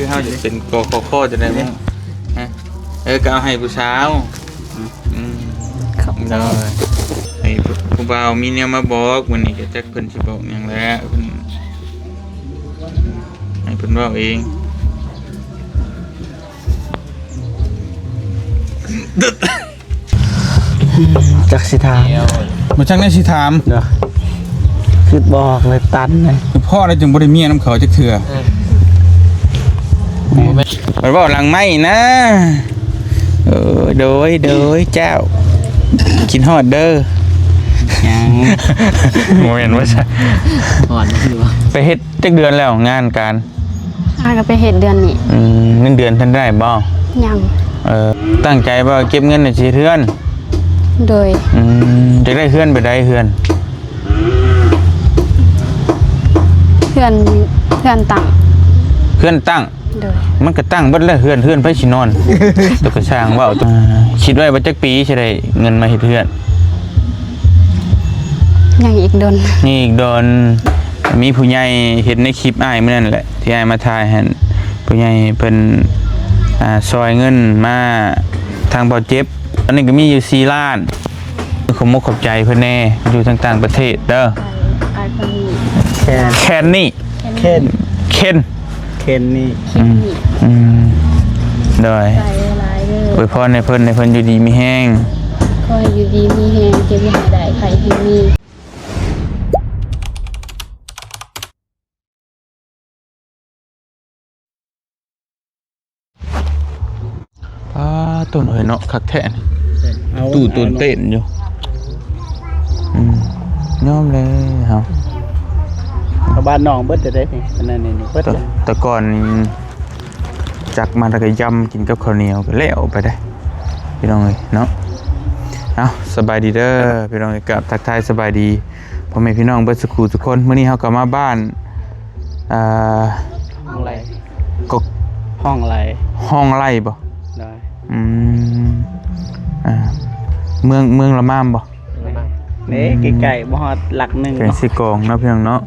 ເຮົາຈະເປັນ ກ ຄ ຄ ຈັ່ງໃດບໍ່? ຮະ? ເອີ ກໍເອົາໃຫ້ຜູ້ສາວ. ອືມ ໂດຍ ໃຫ້ຜູ້ ຜູ້ບ່າວມີແນວມາບອກ. ມື້ນີ້ກໍຈັກເພິ່ນຊິບອກຫຍັງແຫຼະ ເພິ່ນ ໃຫ້ເພິ່ນເວົ້າເອງ. ຈັກຊິຖາມ ບໍ່ຈັກແນວຊິຖາມ. ເນາະ ຄິດບໍ່ອອກເລີຍ ຕັນເລີຍ. ເພາະໃດຈຶ່ງບໍ່ໄດ້ເມຍນຳເຂົາຈັກເທື່ອ? ເອີ ໄປເວົ້າຫຼັງໄມ້ນະ. ເອີ ໂດຍ ໂດຍ ເຈົ້າ ຄິດຮອດເດີ. ຍັງ ບໍ່ແມ່ນວ່າຊັ້ນ ຮອດຢູ່. ໄປເຮັດຈັກເດືອນແລ້ວ ງານການ? ຫາກໍໄປເຮັດເດືອນນີ້. ອືມ ເງິນເດືອນທັນໄດ້ບໍ່? ຍັງ. ເອີ ຕັ້ງໃຈວ່າເກັບເງິນຊິເຮັດເຮືອນ? ໂດຍ. ອືມ ຢາກໄດ້ເຮືອນແບບໃດ? ເຮືອນ ເຮືອນ ເຮືອນຕັ້ງ. ເຮືອນຕັ້ງ? ໂດຍ. ມັນກໍຕັ້ງເບິດແລ້ວເຮືອນ ເຮືອນໃຜຊິນອນ? ຕົວກະຊ່າງເວົ້າ. ອ່າ ຄິດໄວ້ວ່າຈັກປີຊິໄດ້ເງິນມາເຮັດເຮືອນ? ຍັງອີກດົນ ຍັງອີກດົນ. ມີຜູ້ໃຫຍ່ເຫັນໃນຄລິບອ້າຍມື້ນັ້ນແຫຼະ ທີ່ອ້າຍມາຖ່າຍຫັ້ນ ຜູ້ໃຫຍ່ເພິ່ນ ອ່າ ຊ່ອຍເງິນມາທາງບ່າວເຈັບ. ຕອນນີ້ກໍມີຢູ່ສີ່ລ້ານ. ຂໍມຸກຂອບໃຈເພິ່ນແດ່ ຢູ່ທາງຕ່າງປະເທດເດີ. ອ້າຍຄົນນີ້ ແຄນ ແຄນນີ້ ເຄນ ເຄນ ເຄນນີ້. ອືມ ອືມ ໂດຍ ໃຈຫຼາຍເດີ. ອວຍພອນໃຫ້ເພິ່ນ ໃຫ້ເພິ່ນຢູ່ດີມີແຮງ. ຂໍໃຫ້ຢູ່ດີມີແຮງ ເຈັບຢ່າໃຫ້ໄດ້ ໄຂ້ໃຫ້ມີ. ອ້າ ຕົ້ນເອີຍເນາະ ຄັກແທ້ນີ້. ຕູ້ຕື່ນເຕັ້ນຢູ່. ອືມ ຍອມແລ້ວເຮົາ ເອົາບ້ານນ້ອງເບິດເດ້ນີ້. ອັນນັ້ນນີ້ເບິດ. ແຕ່ ແຕ່ກ່ອນ ຈັກມາແລ້ວກໍຢຳກິນກັບເຂົ້າໜຽວກໍແລ້ວໄປເດ້ ພີ່ນ້ອງເອີຍເນາະ. ເອົາ ສະບາຍດີເດີພີ່ນ້ອງເອີຍ ກາບທັກທາຍສະບາຍດີພໍ່ແມ່ພີ່ນ້ອງເບິດສູ່ຄູ່ສູ່ຄົນ. ມື້ນີ້ເຮົາກໍມາບ້ານ ອ່າ ຫ້ອງໄລ່ ກໍ ຫ້ອງໄລ່ ຫ້ອງໄລ່ບໍ່? ໂດຍ. ອືມ ອ່າ ເມືອງ ເມືອງລະມາມບໍ່? ເດ້ ໃກ້ໆ ບໍ່ຮອດຫຼັກໜຶ່ງ ແຂວງເຊກອງເນາະ ພີ່ນ້ອງເນາະ.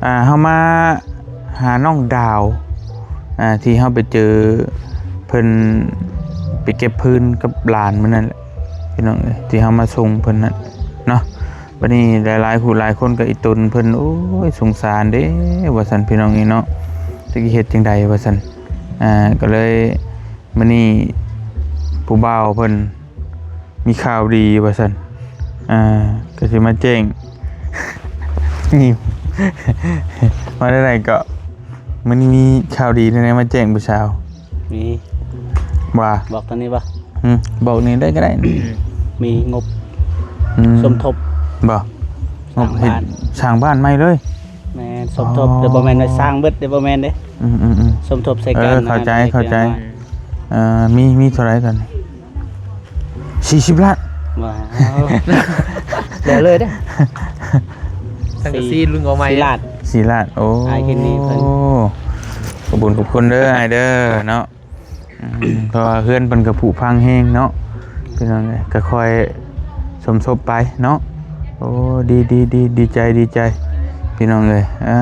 ອ່າ ເຮົາມາຫານ້ອງດາວ ອ່າ ທີ່ເຮົາໄປເຈີເພິ່ນ ໄປເກັບຟືນກັບຫຼານມື້ນັ້ນແຫຼະ ພີ່ນ້ອງເອີຍ ທີ່ເຮົາມາສົ່ງເພິ່ນນັ້ນເນາະ. ບັດນີ້ຫຼາຍໆ ຜູ້ຫຼາຍຄົນກໍອີ່ຕົນເພິ່ນ ໂອ້ຍ ສົງສານເດ້ວ່າຊັ້ນ ພີ່ນ້ອງເອີຍເນາະ ຈັກຊິເຮັດຈັ່ງໃດວ່າຊັ້ນ. ອ່າ ກໍເລີຍ ມື້ນີ້ຜູ້ບ່າວເພິ່ນມີຂ່າວດີວ່າຊັ້ນ ອ່າ ກໍຊິມາແຈ້ງ. ຍິ້ມ ວ່າແນວໃດເກາະ? ມື້ນີ້ມີຂ່າວດີແນວໃດມາແຈ້ງຜູ້ສາວ? ມີ ວ່າ ບອກຕອນນີ້ບໍ່? ຫືມ ບອກນີ້ໄດ້ກໍໄດ້. ມີງົບ ອືມ ສົມທົບບໍ່? ງົບເຮັດ ສ້າງບ້ານ ສ້າງບ້ານໃໝ່ເລີຍ? ແມ່ນ ສົມທົບ. ອໍ ແຕ່ບໍ່ແມ່ນວ່າສ້າງເບິດເດ້ ບໍ່ແມ່ນເດ້. ອືມໆໆ ສົມທົບໃສ່ກັນ. ເອີ ເຂົ້າໃຈ ເຂົ້າໃຈ. ເອີ ມີ ມີເທົ່າໃດຕອນນີ້? ສີ່ສິບລ້ານ. ວ້າວ ແລ້ວເລີຍເດ້. ສັງກະສີລຸງເອົາໃໝ່ ສີ່ລ້ານ ສີ່ລ້ານ. ໂອ້ ອ້າຍຄິດນີ້ເພິ່ນ ຂອບຄຸນ ຂອບຄຸນເດີອ້າຍເດີເນາະ. ອືມ ເພາະວ່າເຮືອນເພິ່ນກໍຜຸພັງແຮງເນາະ ພີ່ນ້ອງເອີຍ ກໍຄ່ອຍສົມທົບໄປເນາະ. ໂອ້ ດີ ດີ ດີ ດີໃຈ ດີໃຈ ພີ່ນ້ອງເອີຍ. ອ່າ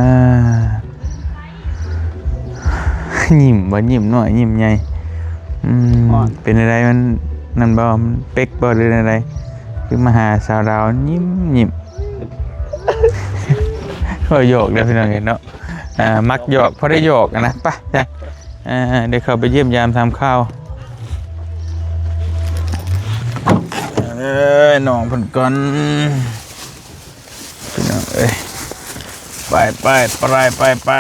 ຍິ້ມບໍ່? ຍິ້ມນ້ອຍ ຍິ້ມໃຫຍ່. ອືມ ເປັນຈັ່ງໃດ ມັນນັ້ນບໍ່? ມັນເປັກບໍ່ ຫຼືແນວໃດ? ຄືມາຫາສາວລາວຍິ້ມໆ. ເວົ້າຫຍອກເດີພີ່ນ້ອງເອີຍເນາະ. ອ່າ ມັກຫຍອກ ພໍໄດ້ຫຍອກນະ. ໄປ ອ່າ ດຽວເຂົ້າໄປຢ້ຽມຢາມຖາມຂ່າວ ເອີ ນ້ອງເພິ່ນກ່ອນ ພີ່ນ້ອງເອີຍ. ໄປ ໄປ ໄປ ໄປ ໄປ.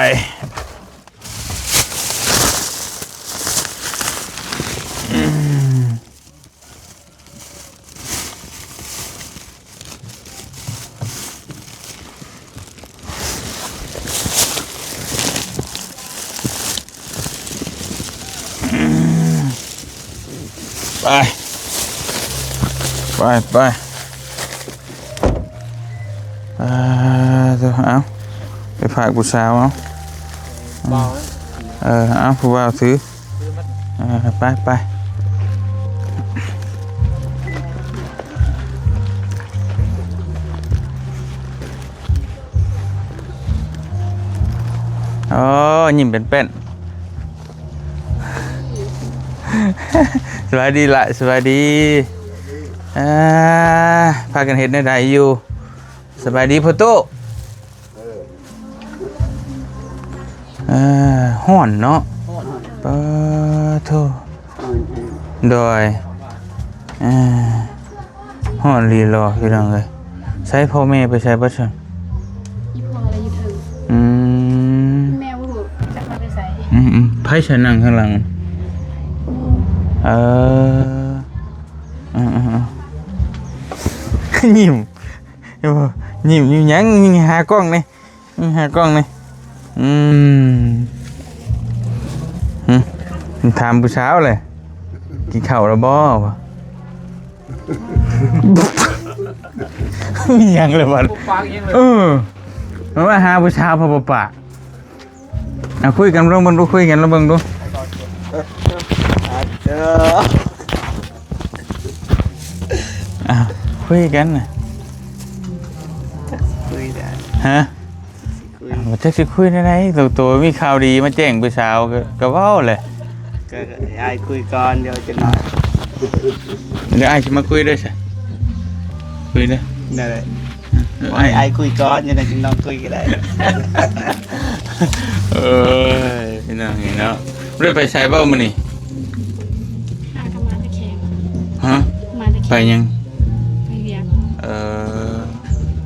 ອືມ ໄປ ໄປ ໄປ. ອ່າ ເອົາ ໄປຝາກຜູ້ສາວເອົາ. ເບົາ ເອີ ເອົາ ຜູ້ບ່າວຖື. ເອີ ໄປ ໄປ. ໂອ້ ຍິ້ມເປັນແປ້ນ. ສະບາຍດີລະ ສະບາຍດີ. ອ່າ ພາກັນເຮັດແນວໃດຢູ່? ສະບາຍດີພໍ່ຕູ້. ເອີ ຮ້ອນເນາະ. ປາໂທ. ໂດຍ ເອີ ຮ້ອນອີ່ຫຼີຫຼໍ ພີ່ນ້ອງເອີຍ. ໃສພໍ່ແມ່ໄປໃສເບິດຊັ້ນ? ອີ່ພໍ່ລະຢູ່ເທິງ. ອືມ ແມ່ບໍ່ຮູ້ຈັກວ່າໄປໃສ. ອືມໆ ໃຜຊະນັ່ງຂ້າງຫຼັງ? ເອີ ເອີໆໆ ຍິ້ມ ຍິ້ມຢູ່ຫຍັງ? ຍິງຫາກ້ອງນີ້ ຍິງຫາກ້ອງນີ້. ອືມ ຫຶ ຖາມຜູ້ສາວແຫຼະ ກິນເຂົ້າແລ້ວບໍ່? ມີຫຍັງລະບັດ? ບໍ່ປາກຫຍັງເລີຍ. ເອີ ມາຫາຜູ້ສາວເພິ່ນບໍ່ປາກ. ເອົາ ຄຸຍກັນລອງເບິ່ງດູ ຄຸຍກັນລອງເບິ່ງດູ. ເອີ ອ່າ ຄຸຍກັນນະ. ຄຸຍໄດ້ ຮະ? ຄຸຍ ບໍ່ຈັກຊິຄຸຍແນວໃດ. ໂຕ ໂຕມີຂ່າວດີມາແຈ້ງຜູ້ສາວ ກໍ ກໍເວົ້າແຫຼະ. ກໍ ກໍໃຫ້ອ້າຍຄຸຍກ່ອນ ດຽວຈັກໜ້ອຍ ດຽວອ້າຍຊິມາຄຸຍເດີຊະ. ຄຸຍເດີ ໄດ້ ເອີ ອ້າຍ ອ້າຍຄຸຍກ່ອນ ຈັ່ງໃດຈຶ່ງນ້ອງຄຸຍກໍໄດ້. ເອີຍ ພີ່ນ້ອງເອີຍເນາະ ບໍ່ໄດ້ໄປໃສບໍ່ມື້ນີ້? ອ້າຍກໍມາແຕ່ແຂວງ. ຮະ? ມາແຕ່ແຂວງ. ໄປຫຍັງ? ໄປວຽກ. ເອີ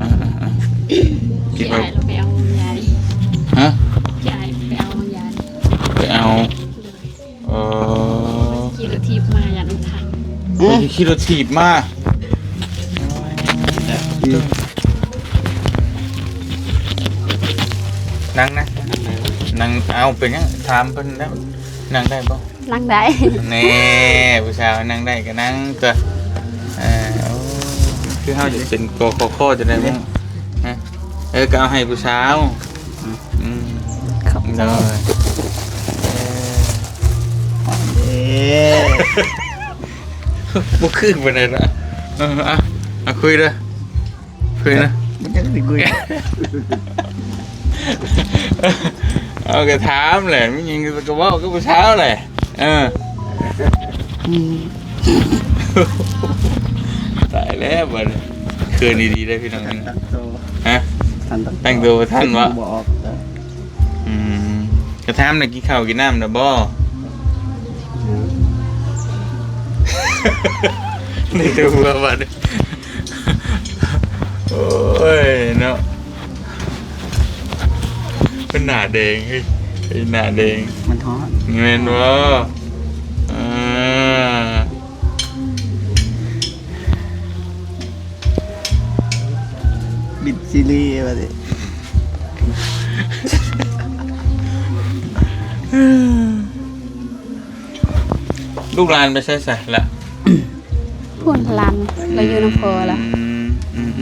ອ່າໆໆ ຄິດວ່າ ອ້າຍເຮົາໄປເອົາຢາ. ຮະ? ອ້າຍໄປເອົາຢາ. ໄປເອົາ. ເອີ ຂີ່ລົດຖີບມາ ຢ້ານບໍ່ທັນ. ໂອ້ຍ ຂີ່ລົດຖີບມາ. ອືມ ນັ່ງນະ ນັ່ງ. ເອົາ ເປັນຫຍັງ? ຖາມເພິ່ນແລ້ວ ນັ່ງໄດ້ບໍ່? ນັ່ງໄດ້. ແນ່ ຜູ້ສາວນັ່ງໄດ້ກໍນັ່ງຕົວະ. ເອີ ໂອ້ ຄືເຮົາຈະເປັນ ກ ຄ ຄ ຈັ່ງໃດບໍ່? ຮະ? ເອີ ກໍເອົາໃຫ້ຜູ້ສາວ. ອືມ ຂອບໃຈ. ໂດຍ ເອີ ເອີ ບໍ່ຄືປານໃດລະ. ເອີ ອ່ະ ອ່ະ ຄຸຍເດີ ຄຸຍນະ. ມັນຈັ່ງຊິຄຸຍ ເອົາ ກໍຖາມແຫຼະ ມີຫຍັງກໍເວົ້າກັບຜູ້ສາວແຫຼະ. ເອີ ອືມ ຕາຍແລ້ວບັດນີ້ ເຂີນອີ່ຫຼີເດ້ພີ່ນ້ອງ. ຮະ? ຕັ້ງໂຕບໍ່ທັນວະ? ບໍ່ອອກ. ອືມ ກະຖາມແດ່ ກິນເຂົ້າກິນນ້ຳແລ້ວບໍ່? ອືມ ນີ້ແຕ່ຫົວບັດ ໂອ້ຍເນາະ. ເພິ່ນໜ້າແດງເຮີ້ຍ ເອີ ໜ້າແດງ. ມັນຮ້ອນ ແມ່ນບໍ່? ອ່າ ບິດຊີຣີບັດນີ້. ລູກຫຼານໄປໃສຊະລະ? ພຸ້ນ ຫຼານລາວຢູ່ນຳພໍ່ລະ. ອືມ ອືມ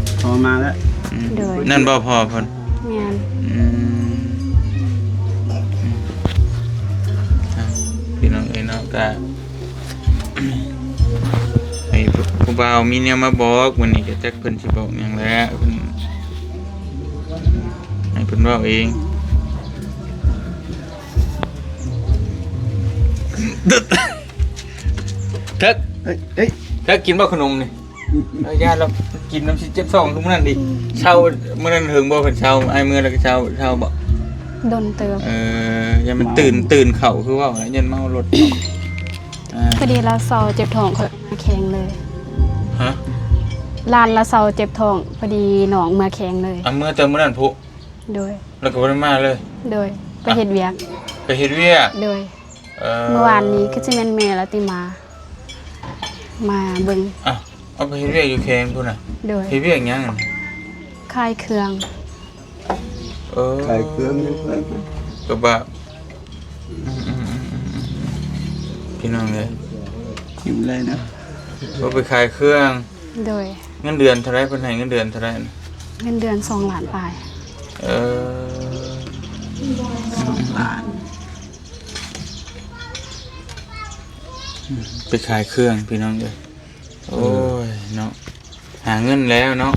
ໆໆ ພໍ່ມາແລ້ວ. ອືມ ໂດຍ ນັ້ນບໍ່ພໍ່ເພິ່ນ? ແມ່ນ. ອືມ ອ່ະ ພີ່ນ້ອງເອີຍເນາະ ກະ ໃຫ້ຜູ້ ຜູ້ບ່າວມີແນວມາບອກ ມື້ນີ້ກໍຈັກເພິ່ນຊິບອກຫຍັງແຫຼະ ເພິ່ນ ໃຫ້ເພິ່ນເວົ້າເອງ. ເຖິກ ເອີຍ ເອີຍ ເຖິກ ກິນບໍ່ຂະໜົມນີ້? ເອີ ຢ້ານລາວກິນນຳຊິເຈັບທ້ອງຄືມື້ນັ້ນອີກ. ເຊົາມື້ນັ້ນເຫິງບໍ່ເພິ່ນເຊົາ? ອ້າຍເມືອແລ້ວກໍເຊົາ ເຊົາບໍ່? ດົນເຕີບ. ເອີ ຢ້ານມັນຕື່ນ ເມົາ ຕື່ນເຂົ້າຄືເວົ້ານະ ຢ້ານເມົາລົດ. ອ່າ ພໍດີລາວເຊົາເຈັບທ້ອງ ຂ້ອຍມາແຂງເລີຍ. ຮະ? ຫຼານລາວເຊົາເຈັບທ້ອງ ພໍດີນ້ອງເມືອແຂງເລີຍ. ອ່າ ເມືອແຕ່ມື້ນັ້ນພຸ້ນ? ໂດຍ. ແລ້ວກໍບໍ່ໄດ້ມາເລີຍ? ໂດຍ ໄປເຮັດວຽກ. ໄປເຮັດວຽກ? ໂດຍ. ເອີ ມື້ວານນີ້ຄືຊິແມ່ນແມ່ລາວຕິມາ ມາເບິ່ງ. ອ້າວ ເອົາໄປເຮັດວຽກຢູ່ແຂວງພຸ້ນນະ? ໂດຍ. ເຮັດວຽກຫຍັງ? ຂາຍເຄື່ອງ. ເອີ ຂາຍເຄື່ອງຢູ່ເພື່ອນ ກໍບາບ. ອືມໆໆ ພີ່ນ້ອງເອີຍ ຢູ່ໄດ້ນະ ເອົາໄປຂາຍເຄື່ອງ. ໂດຍ. ເງິນເດືອນເທົ່າໃດ? ເພິ່ນໃຫ້ເງິນເດືອນເທົ່າໃດ? ເງິນເດືອນສອງລ້ານປາຍ. ເອີ ສອງລ້ານ ໄປຂາຍເຄື່ອງ ພີ່ນ້ອງເອີຍ. ໂອ້ຍເນາະ ຫາເງິນແລ້ວເນາະ.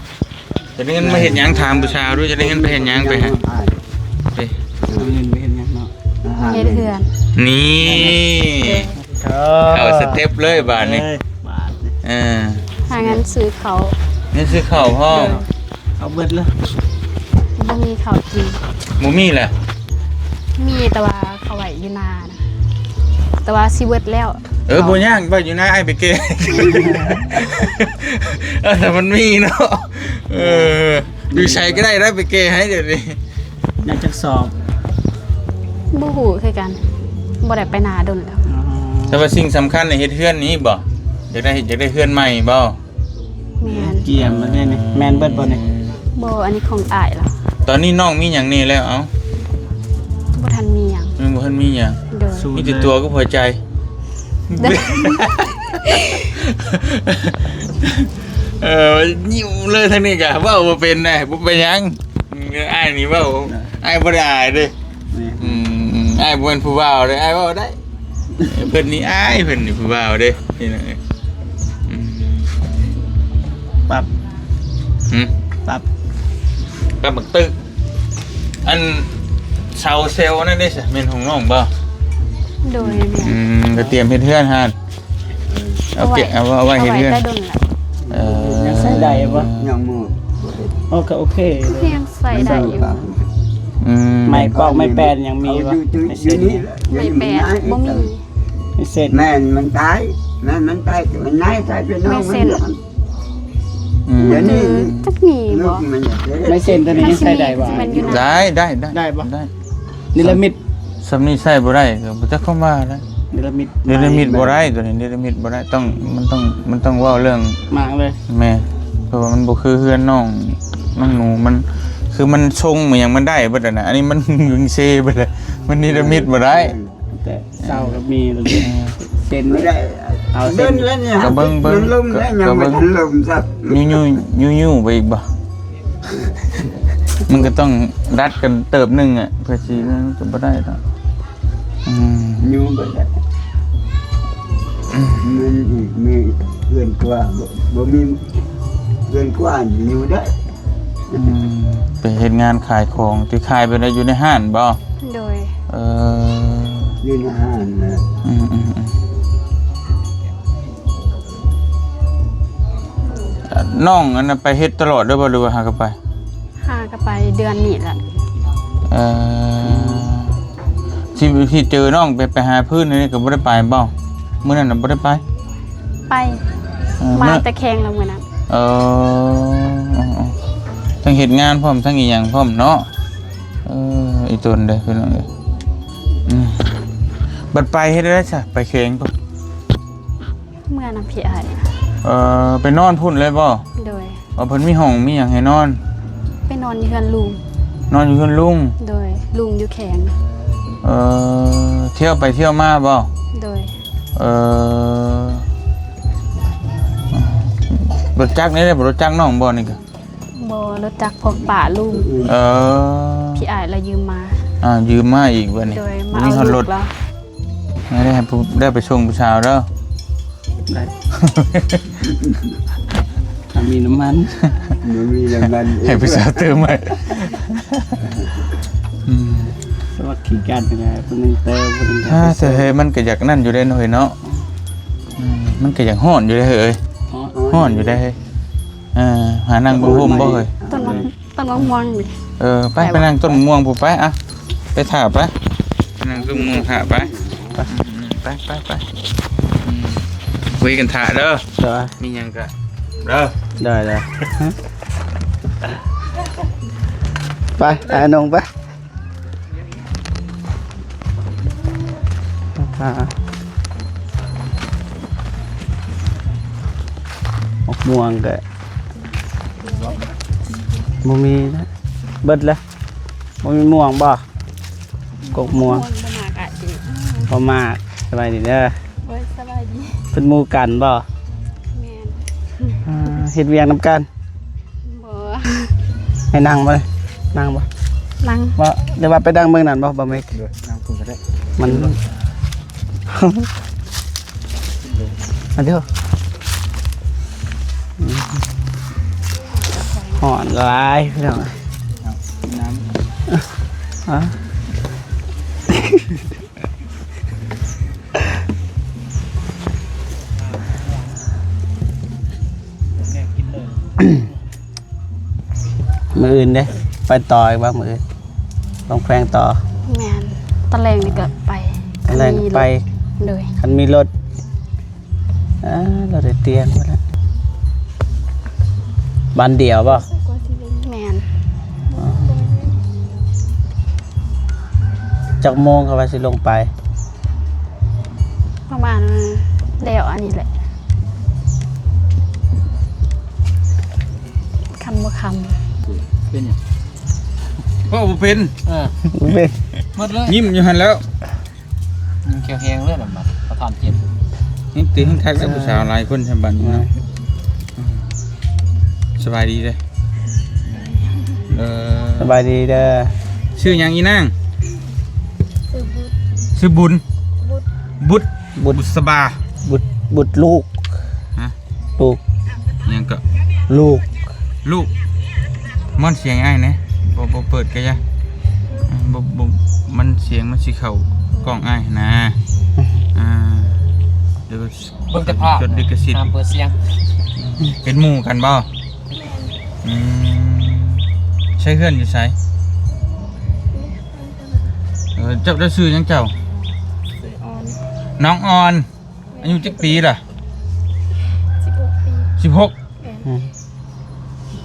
ຈະໄດ້ເງິນມາເຮັດຫຍັງ? ຖາມຜູ້ສາວດູ ຈະໄດ້ເງິນໄປເຮັດຫຍັງ? ໄປຫາ ເອີ ເອົາເງິນໄປເຮັດຫຍັງເນາະ? ເຮັດເຮືອນ. ນີ້ ໂດຍ. ເຂົ້າສະເຕັບເລີຍບາດນີ້ ເອີ ຫາເງິນຊື້ເຂົ້າ ເງິນຊື້ເຂົ້າພ້ອມ ເອົາເບິດເລີຍ ບໍ່ມີເຂົ້າກິນ ບໍ່ມີແຫຼະ ມີແຕ່ວ່າເຂົາໄວ້ຢູ່ນານະ ແຕ່ວ່າຊິເບິດແລ້ວ ເອີ ບໍ່ຍາກ ໄວ້ຢູ່ນາ ອ້າຍໄປແກ່ ເອີ ຖ້າມັນມີເນາະ ເອີ ຢູ່ໃສກໍໄດ້ ໄດ້ໄປແກ່ໃຫ້ດຽວນີ້ ໄດ້ຈັກສອບ? ບໍ່ຮູ້ຄືກັນ ບໍ່ໄດ້ໄປນາດົນແລ້ວ ແຕ່ວ່າສິ່ງສຳຄັນໃນເຮັດເຮືອນນີ້ບໍ່? ຢາກໄດ້ ຢາກໄດ້ເຮືອນໃໝ່ບໍ່? ແມ່ນ ກຽມແລ້ວນີ້ ແມ່ນເບິດບໍ່ນີ້? ບໍ່ ອັນນີ້ຂອງອ້າຍລະ ຕອນນີ້ນ້ອງມີຫຍັງແດ່ແລ້ວ? ເອົ້າ ບໍ່ທັນມີຫຍັງ ຍັງບໍ່ທັນມີຫຍັງ ໂດຍ ມີແຕ່ຕົວກັບຫົວໃຈ ໂດຍ ເອີ ຍິ້ມເລີຍ ທາງນີ້ກະເວົ້າບໍ່ເປັນນະ ບໍ່ເປັນຫຍັງ ອືມ ອ້າຍນີ້ເວົ້າ ອ້າຍບໍ່ໄດ້ອາຍເດ້ ອືມ ອ້າຍບໍ່ແມ່ນຜູ້ບ່າວເດ້ ອ້າຍເວົ້າໄດ້ ເພິ່ນນີ້ອາຍ ເພິ່ນນີ້ຜູ້ບ່າວເດ້ ພີ່ນ້ອງເອີຍ ອືມ ປັບ ຫຶ? ປັບ ປັບບັກຕຶກ ອັນເສົາແຊວນັ້ນເດ້ ແມ່ນຂອງນ້ອງບໍ່? ໂດຍ ແມ່ນ ອືມ ກະຕຽມເຮັດເຮືອນຫັ້ນ ເອົາເກັບ ເອົາໄວ້ ເອົາໄວ້ເຮັດເຮືອນ ເອົາໄວ້ແຕ່ດົນລະ ເອີ ຍັງໃຊ້ໄດ້ບໍ່? ຍັງບໍ່ ໂອເຄ ໂອເຄ ຍັງໃຊ້ໄດ້ຢູ່ ອືມ ໄມ້ປອກໄມ້ແປນຍັງມີບໍ່? ໄມ້ແປນບໍ່ມີ ໄມ້ເສັ້ນ ແມ່ນມັນຕາຍ ແມ່ນມັນຕາຍ ມັນນາຍຕາຍເປັນນ້ອງມັນ ອືມ ດຽວນີ້ຈັກມີບໍ່? ໄມ້ເສັ້ນຕົວນີ້ຍັງໃຊ້ໄດ້ບໍ່? ໄດ້ ໄດ້ ໄດ້ ໄດ້ບໍ່? ໄດ້ ນິລະມິດ ສ່ຳນີ້ໃຊ້ບໍ່ໄດ້ ກະບໍ່ຈັກຄວາມວ່າແຫຼະ ນິລະມິດ ນິລະມິດບໍ່ໄດ້ ໂຕນີ້ນິລະມິດບໍ່ໄດ້ ຕ້ອງ ມັນຕ້ອງ ມັນຕ້ອງເວົ້າເລື່ອງ ມາເລີຍ ແມ່ນ ເພາະວ່າມັນບໍ່ຄືເຮືອນນ້ອງ ນ້ອງໜູ ມັນ ຄືມັນຊົງມັນຫຍັງມັນໄດ້ເບິດຫັ້ນນະ ອັນນີ້ມັນເຫຍິງເຊເບິດແລ້ວ ມັນນິລະມິດບໍ່ໄດ້ ແຕ່ເສົາກະມີ ເອີ ເສັ້ນ ບໍ່ໄດ້ ເອົາເສັ້ນ ກະເບິ່ງ ເບິ່ງ ກະເບິ່ງ ຍຸ່ຍໆ ຍຸ່ຍໆ ໄປອີກບໍ່? ມັນກະຕ້ອງດັດກັນເຕີບໜຶ່ງອະ ເພື່ອຊິ ມັນກະບໍ່ໄດ້ດອກ ອືມ ຢູ່ບໍ່ໄດ້ ມັນອີກມີເຮືອນກວ້າງ ບໍ່ ບໍ່ມີເຮືອນກວ້າງຢູ່ໄດ້ ອືມ ໄປເຮັດງານຂາຍຂອງ ຕິຂາຍແບບໃດ ຢູ່ໃນຮ້ານບໍ່? ໂດຍ ເອີ ຢູ່ໃນຮ້ານນະ ອືມໆໆ ນ້ອງອັນນັ້ນໄປເຮັດຕະຫຼອດເລີຍບໍ່ ຫຼືວ່າຫາກະໄປ? ຫາກະໄປເດືອນນີ້ແຫຼະ ເອີ ທີ່ ທີ່ເຈີນ້ອງໄປ ໄປຫາພື້ນນີ້ກະບໍ່ໄດ້ໄປບໍ່? ມື້ນັ້ນນະບໍ່ໄດ້ໄປ? ໄປ ເອີ ມາແຕ່ແຂງລະມື້ນັ້ນ ເອີ ທັງເຮັດງານພ້ອມ ທັງອີ່ຫຍັງພ້ອມເນາະ ເອີ ອີ່ຕົນເດີ ພີ່ນ້ອງເອີຍ ອືມ ບັດໄປເຮັດແນວໃດຊະ ໄປແຂງພຸ້ນ? ເມືອນຳພີ່ອ້າຍ ເອີ ໄປນອນພຸ້ນເລີຍບໍ່? ໂດຍ ເອີ ເພິ່ນມີຫ້ອງມີຫຍັງໃຫ້ນອນ? ໄປນອນຢູ່ເຮືອນລຸງ ນອນຢູ່ເຮືອນລຸງ ໂດຍ ລຸງຢູ່ແຂງ ເອີ ທ່ຽວໄປທ່ຽວມາບໍ່? ໂດຍ ເອີ ລົດຈັກນີ້ເດ້ ລົດຈັກນ້ອງບໍ່ນີ້ກະ? ບໍ່ ລົດຈັກຂອງປ້າລຸງ ເອີ ພີ່ອ້າຍລະຢືມມາ ອ່າ ຢືມມາອີກບັດນີ້ ໂດຍ ມາເອົາລູກລະ ໄດ້ ໄດ້ໄປສົ່ງຜູ້ສາວເດີ ໄດ້ ຖ້າມີນ້ຳມັນ ບໍ່ມີນ້ຳມັນ ໃຫ້ຜູ້ສາວເຕີມໃຫ້ ອືມ ສະໝັກຂີ້ກັນນະ ຜູ້ໜຶ່ງເຕີມ ຜູ້ໜຶ່ງ ອ່າ ແຕ່ເຮີ້ຍ ມັນກະຢາກນັ້ນຢູ່ເດ້ເນາະ ເຮີ້ຍເນາະ ອືມ ມັນກະຢາກຮ້ອນຢູ່ເດ້ເຮີ້ຍ ຮ້ອນ ຮ້ອນຢູ່ເດ້ ເອີ ຫານັ່ງເບິ່ງຮົ່ມບໍ່ເຮີ້ຍ ຕົ້ນ ຕົ້ນມະມ່ວງນີ້ ເອີ ໄປ ໄປນັ່ງຕົ້ນມະມ່ວງພຸ້ນໄປ ອ່ະ ໄປຖ້າໄປ ນັ່ງຕົ້ນມະມ່ວງຖ້າໄປ ໄປ ໄປ ໄປ ໄປ ອືມ ຄຸຍກັນຖ້າເດີ ໂດຍ ມີຫຍັງກະ ເດີ ໄດ້ໆ ໄປ ອ້າຍນົງໄປ ອ່າ ໝາກມ່ວງກະ ບໍ່ມີນະ ເບິດລະ ບໍ່ມີມ່ວງບໍ່? ກົກມ່ວງ ບໍ່ມາກອາດຊິ ບໍ່ມາກ ສະບາຍດີເດີ ໂດຍ ສະບາຍດີ ເປັນໝູ່ກັນບໍ່? ແມ່ນ ອ່າ ເຮັດວຽກນຳກັນ ບໍ່ ໃຫ້ນັ່ງບໍ່? ນັ່ງບໍ່? ນັ່ງ ບໍ່ ຫຼືວ່າໄປນັ່ງເບິ່ງນັ້ນບໍ່? ບໍ່ແມ່ນ ນັ່ງພຸ້ນກະໄດ້ ມັນ ມາເດີ ຮ້ອນຫຼາຍພີ່ນ້ອງ ນ້ຳ ຮະ ອ ມື້ອື່ນເດ້ ໄປຕໍ່ອີກບໍ່ມື້ອື່ນ? ລົງແຂວງຕໍ່? ແມ່ນ ຕອນແລງນີ້ກໍໄປ ຕອນແລງໄປ. ໂດຍ ຄັນມີລົດ. ອ່າ ລົດໄດ້ຕຽມພຸ້ນລະ. ບ້ານດຽວບໍ່? ແມ່ນ. ອໍ ຈັກໂມງກໍວ່າຊິລົງໄປ? ປະມານແລ້ວອັນນີ້ແຫຼະ ຄ່ຳບໍ່ຄ່ຳ. ເປັນຫຍັງ? ເວົ້າບໍ່ເປັນ. ເອີ ບໍ່ເປັນ ໝົດເລີຍ ຍິ້ມຢູ່ຫັ້ນແລ້ວ. ຍິງແຂວແຮງເລີຍນະ ມາປະທານເຈັບ. ຍັງຕີຍັງທັກໄດ້ ຜູ້ສາວຫຼາຍຄົນຊຳບັດນີ້ເນາະ. ສະບາຍດີເດີ. ເອີ ສະບາຍດີເດີ. ຊື່ຫຍັງອີນາງ? ຊື່ບຸດ ຊື່ບຸນ ບຸດ ບຸດ ບຸດສະບາ ບຸດ ບຸດລູກ. ຮະ? ລູກ ຫຍັງເກາະ? ລູກ ລູກ. ມ່ອນສຽງອ້າຍແດ່ ບໍ່ ບໍ່ເປີດກະຢ່າ. ເອີ ບໍ່ ບໍ່ ມັນສຽງມັນຊິເຂົ້າກ້ອງອ້າຍຫັ້ນນາ. ອ່າ ດຽວ ເບິ່ງແຕ່ພາບ ຈົດລິຂະສິດ ຫ້າມເປີດສຽງ. ເປັນໝູ່ກັນບໍ່? ອືມ ໃຊ້ເຮືອນຢູ່ໃສ? ເອີ ເຈົ້າ ເຈົ້າຊື່ຫຍັງເຈົ້າ? ຊື່ອອນ ນ້ອງອອນ. ອາຍຸຈັກປີລະ? ສິບຫົກປີ ສິບຫົກ. ແມ່ນ. ອືມ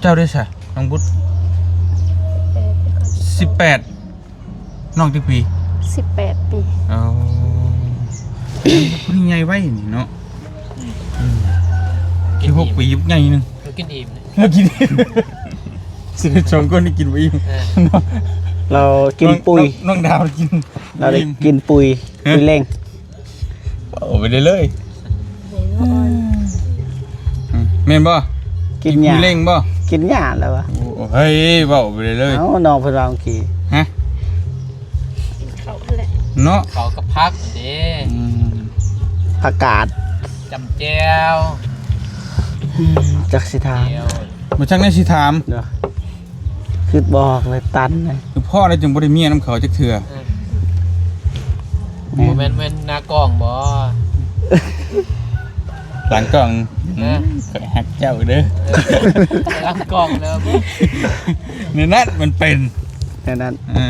ເຈົ້າເດ້ຊະ ນ້ອງບຸດ? ສິບແປດ. ສິບແປດ. ນ້ອງຈັກປີ? ສິບແປດປີ. ເອົາ ຜູ້ນີ້ໃຫຍ່ໄວນີ້ເນາະ. ອືມ ອືມ ສິບຫົກປີ ໃຫຍ່ໜຶ່ງ ກິນອີ່ມ ກິນອີ່ມ ຊິໄດ້ສອງຄົນນີ້ກິນບໍ່ອີ່ມ. ເອີ ລາວກິນປຸ້ຍ ນ້ອງ ນ້ອງດາວກິນ ລາວໄດ້ກິນປຸ້ຍ ປຸ້ຍເລັ່ງ. ເວົ້າໄປເລີຍ ແມ່ນບໍ່? ກິນຫຍ້າ ກິນເລັ່ງບໍ່? ກິນຫຍ້າແລ້ວວະ. ໂອ້ ເຮີ້ຍ ເວົ້າໄປເລີຍ. ເອົ້າ ນ້ອງເພິ່ນວ່າເມື່ອກີ້. ຮະ? ກິນເຂົ້າຫັ້ນແຫຼະ ເນາະ ເຂົ້າກັບຜັກເດ້. ອືມ ຜັກກາດ ຈ້ຳແຈ່ວ. ອືມ ຈັກຊິຖາມ ແຈ່ວ ບໍ່ຈັກແນວຊິຖາມ. ເນາະ ຄິດບໍ່ອອກເລີຍ ຕັນເລີຍ. ຄືພໍແລ້ວຈຶ່ງບໍ່ໄດ້ເມຍນຳເຂົາຈັກເທື່ອ. ເອີ ແມ່ນ ບໍ່ແມ່ນ ແມ່ນໜ້າກ້ອງບໍ່? ຫຼັງກ້ອງ. ເອີ ອືມ ຂ້ອຍຮັກເຈົ້າເດີ. ເອີ ຫຼັງກ້ອງເດີ. ແນວນັ້ນມັນເປັນ ແນວນັ້ນ. ເອີ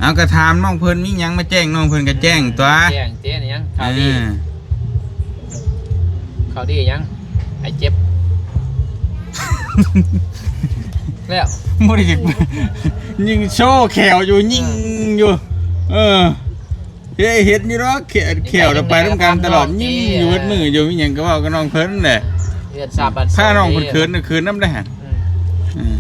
ເອົາ ກະຖາມນ້ອງເພິ່ນ ມີຫຍັງມາແຈ້ງນ້ອງເພິ່ນກະແຈ້ງຕົວະ. ແຈ້ງເຈ້ ຫຍັງ? ຂ່າວດີ. ເອີ ຂ່າວດີຫຍັງ? ໄອເຈັບ ແລ້ວ ບໍ່ໄດ້ ຍິງໂຊແຂ້ວຢູ່ ຍິງຢູ່. ເອີ ເອີ ເຫັນ ເຫັນຢູ່ດອກ ແຂ້ວ ແຂ້ວໄປນຳກັນຕະຫຼອດ ຍິງຢູ່ເບິດມື້ຢູ່. ມີຫຍັງກະເວົ້າກັບນ້ອງເພິ່ນແຫຼະ. ເຮືອນຊາບບ້ານຊ່ອງ ພານ້ອງເພິ່ນເຂີນ ເຂີນນຳໄດ້ຫັ້ນ. ອືມ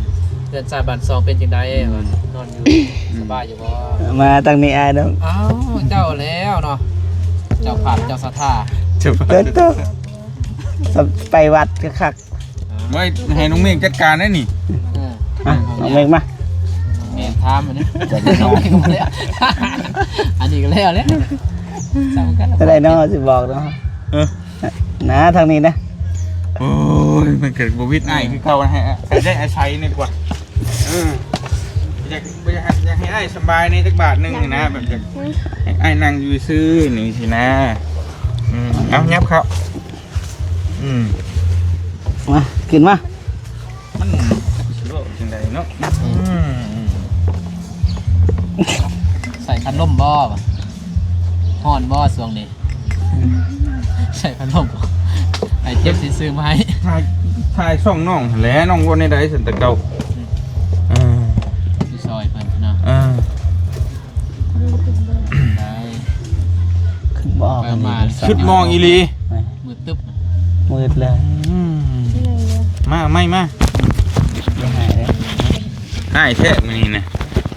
ເຮືອນຊາບບ້ານຊ່ອງເປັນຈັ່ງໃດ? ອືມ ນອນຢູ່ ອືມ ສະບາຍຢູ່ບໍ່? ມາທາງນີ້ອ້າຍເດີ. ອ້າວ ເຈົ້າແລ້ວເນາະ ເຈົ້າພາບເຈົ້າສັດທາ. ເຈົ້າພາບ ເດີ ໄປວັດຄັກໆ. ໄວ້ໃຫ້ນ້ອງເມກຈັດການໄດ້ນີ້. ເອີ ມາ ນ້ອງເມກມາ ນ້ອງເມກຖາມອັນນີ້ ອັນນີ້ກະແລ້ວແຫຼະ ສ່ຳກັນ ຈະໄດ້ເນາະ ຊິບອກເນາະ. ເອີ ນະ ທາງນີ້ນະ. ໂອ້ຍ ມັນກະບໍ່ວິດອ້າຍຄືເກົ່າ ໃຫ້ ໃຫ້ໄດ້ອາໄສແດ່ກວ່າ. ເອີ ຢາກ ຢາກໃຫ້ ຢາກໃຫ້ອ້າຍສະບາຍແດ່ຈັກບາດໜຶ່ງຫັ້ນນະ ແບບຢາກໃຫ້ອ້າຍນັ່ງຢູ່ຊື່ນີ້ຊີ້ນະ. ອືມ ເອົາ ຫຍັບເຂົ້າ. ອືມ ມາ ຂຶ້ນມາ. ມັນຊິເວົ້າຈັ່ງໃດເນາະ? ອືມ ໃສ່ພັດລົມບໍ່? ຮ້ອນບໍ່ຊ່ວງນີ້? ໃສ່ພັດລົມ ໄອເຈັບຊິຊື້ມາໃຫ້. ຖ່າຍ ຖ່າຍຊ່ອງນ້ອງຫັ້ນແຫຼະ ນ້ອງເວົ້າແນວໃດຊັ້ນແຕ່ເກົ່າ. ອືມ ເອີ ຊິຊ່ອຍເພິ່ນເນາະ. ເອີ ໄດ້ ຄືບໍ່ອອກ ມາ ຊຸດມອງອີ່ຫຼີ. ມືດຕຶບ ມືດເລີຍ. ອືມ ມາ ໄມ້ມາ. ຫາຍແທ້ມື້ນີ້ນະ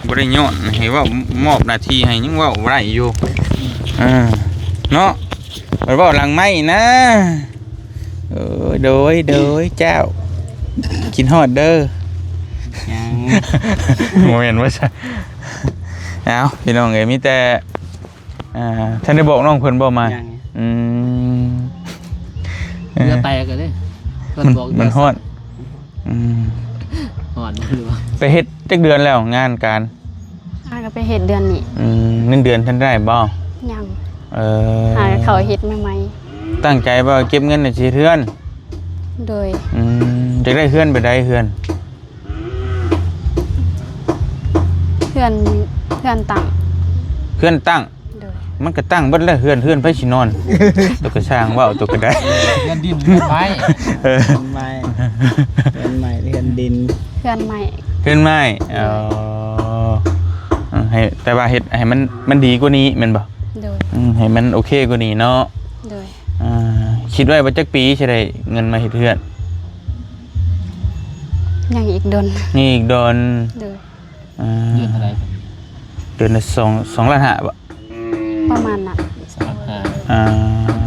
ບໍ່ໄດ້ຍ້ອນໃຫ້ເວົ້າ ມອບໜ້າທີ່ໃຫ້ຍັງເວົ້າບໍ່ໄດ້ຢູ່. ເອີ ເນາະ ໄປເວົ້າຫຼັງໄມ້ນະ. ເອີ ໂດຍ ໂດຍ ເຈົ້າ ຄິດຮອດເດີ. ຍັງ ບໍ່ແມ່ນວ່າຊັ້ນ. ເອົາ ພີ່ນ້ອງເອີຍ ມີແຕ່ ອ່າ ທ່ານໄດ້ບອກນ້ອງເພິ່ນບໍ່ມາ? ຍັງ. ອືມ ເຫຼືອແຕກເລີຍ ມັນ ມັນຮ້ອນ. ອືມ ຮ້ອນບໍ່ ຫຼືວ່າ ໄປເຮັດຈັກເດືອນແລ້ວງານການ? ຫາກະໄປເຮັດເດືອນນີ້. ອືມ ເງິນເດືອນທັນໄດ້ບໍ່? ຍັງ. ເອີ ຫາກະເຂົ້າເຮັດໃໝ່ໆ. ຕັ້ງໃຈບໍ່ເກັບເງິນຊິເຮັດເຮືອນ? ໂດຍ ອືມ ຢາກໄດ້ເຮືອນແບບໃດເຮືອນ? ເຮືອນ ເຮືອນຕັ້ງ ເຮືອນຕັ້ງ ໂດຍ ມັນກໍຕັ້ງເບິດແລ້ວເຮືອນ ເຮືອນໃຜຊິນອນ? ຕົວກະຊ່າງເວົ້າ ຕົວກະໄດ້ ເຮືອນດິນເຮືອນໄມ້ ເອີ ເຮືອນໄມ້ ເຮືອນໄມ້ ເຮືອນດິນ ເຮືອນໄມ້ ເຮືອນໄມ້ ເອີ ໃຫ້ ແຕ່ວ່າເຮັດໃຫ້ມັນ ມັນດີກວ່ານີ້ແມ່ນບໍ່? ໂດຍ ອືມ ໃຫ້ມັນໂອເຄກວ່ານີ້ເນາະ ໂດຍ ອ່າ ຄິດໄວ້ວ່າຈັກປີຊິໄດ້ເງິນມາເຮັດເຮືອນ? ຍັງອີກດົນ ຍັງອີກດົນ ໂດຍ ອ່າ ເດືອນເທົ່າໃດ? ເດືອນລະສອງ ສອງລ້ານຫ້າບໍ? ປະມານນັ້ນ ສອງລ້ານຫ້າ ອ່າ